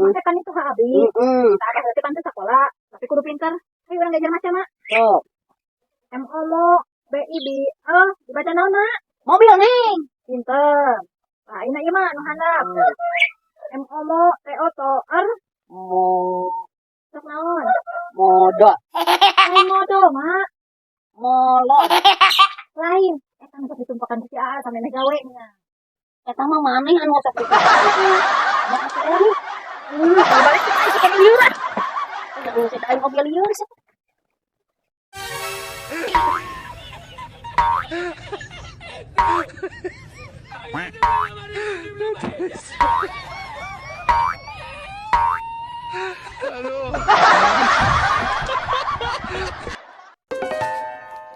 Abah teh kan itu hak abi. Heeh. Tah, Abah berarti pan teu sakola, tapi kudu pinter. Ayo urang diajar maca, Mak. Sok. M O M O B I B E dibaca naon, Mak? Mobil, Neng. Pinter. Nah, ini ieu mah nu handap. M O M O T O T O R Mo sok naon? Modo. Lain modo, Mak. Molo. Lain. Eta nu sok ditumpakan ku si Aa sampe gawe nya. Eta mah maneh anu sok ditumpakan. Kalau balik kita isi kan lieur. Aduh, si aing oge lieur sih.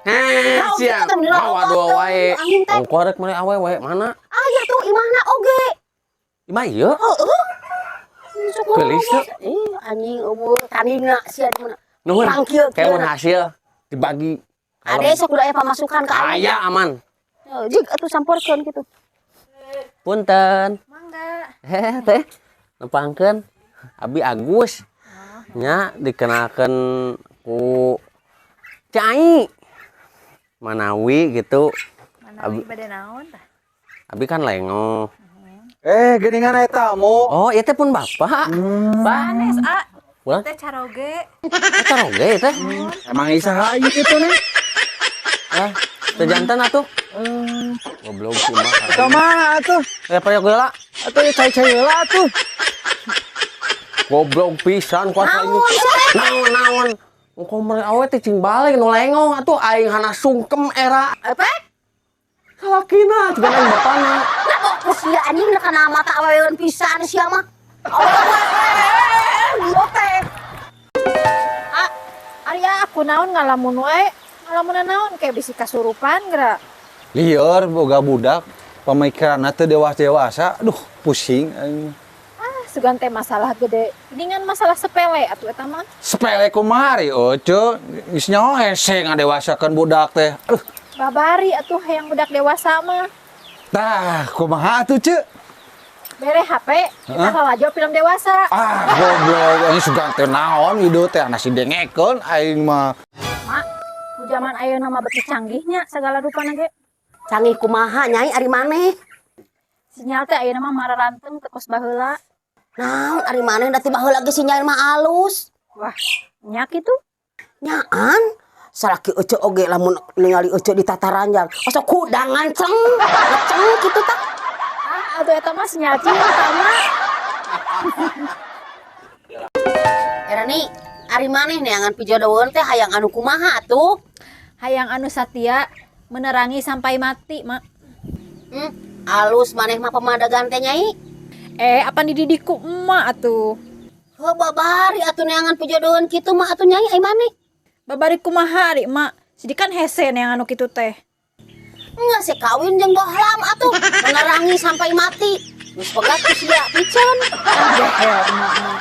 Heh, siap. Bawa dua wae. Ongko rek mere awewe mana? Aya tuh imahna oge. Imah ieu? Heeh. Geulis teu? Ih, anjing eueuh tandingna sia di mana. Nuhun. Urang kieu Kayak mun hasil dibagi. Ade sok kudu aya pamasukan ka aing. Aya aman. Jig atuh samporkeun kitu. Punten. Mangga. Heh, teh. Nepangkeun. Abi Agus. Nya dikenalkeun ku Cai. Manawi gitu. Manawi bade naon tah? Abi kan lengo. Geuningan eta mu. Oh, ieu teh pun bapak. Pak. Sanes, A. Pulang? Teh caroge. Eh, caroge teh. Emang isaha ieu kitu nih? Ah, teh jantan atuh. Goblok sih mah. Ka mana atuh? Eh, payok heula. Atuh ya cai-cai heula atuh. Goblok pisan kuasa ini. Naon naon. Engko mere awe teh cing balik nu lengong atuh aing hana sungkem era. Apa? Salakina juga aing bapana. Nah, kok sia anjing na kana mata aweweun pisan sia mah. Awewe teh. Ah, Arya aku naon ngalamun wae. Ngalamun naon kayak bisi kasurupan geura. Lieur boga budak pemikiranna teu dewasa-dewasa. Aduh, pusing aing. Ah, sugan teh masalah gede. Geningan masalah sepele atuh eta mah. Sepele kumaha ari euceu, geus nyaho hese ngadewasakeun budak teh. Aduh, Babari atuh hayang budak dewasa mah. Tah, kumaha atuh, Ceu? Bere HP, kita lalajo film dewasa. Ah, goblok, ini sugan teh naon ieu teh nasi dengekeun aing mah. Mak, ku zaman ayeuna mah beuki canggihnya segala rupana ge. Canggih kumaha nyai ari maneh? Sinyal teh ayeuna mah mararanteng teu kos baheula. Naon ari maneh da ti baheula ge sinyal mah alus. Wah, nya kitu. Nyaan salaki ece oge lamun ningali ece di tataranjang osok kudang nganceng ngeceng kitu tah. Ah, atuh eta mah sinyal cinta mah. Erani, ari maneh neangan pijodoheun teh hayang anu kumaha atuh? Hayang anu satia menerangi sampai mati, Mak. Alus maneh mah pemadagan teh nyai. Eh, apa dididik ku emak atuh? Heuh, babari atuh neangan pijodoheun kitu mah atuh nyai ai maneh. Babari kumaha ari emak? Sidikan hese neangan anu kitu teh. Enggak sih kawin jeung bohlam atuh, menerangi sampai mati. Geus pegat ku sia piceun. Ah, gehel emak mah.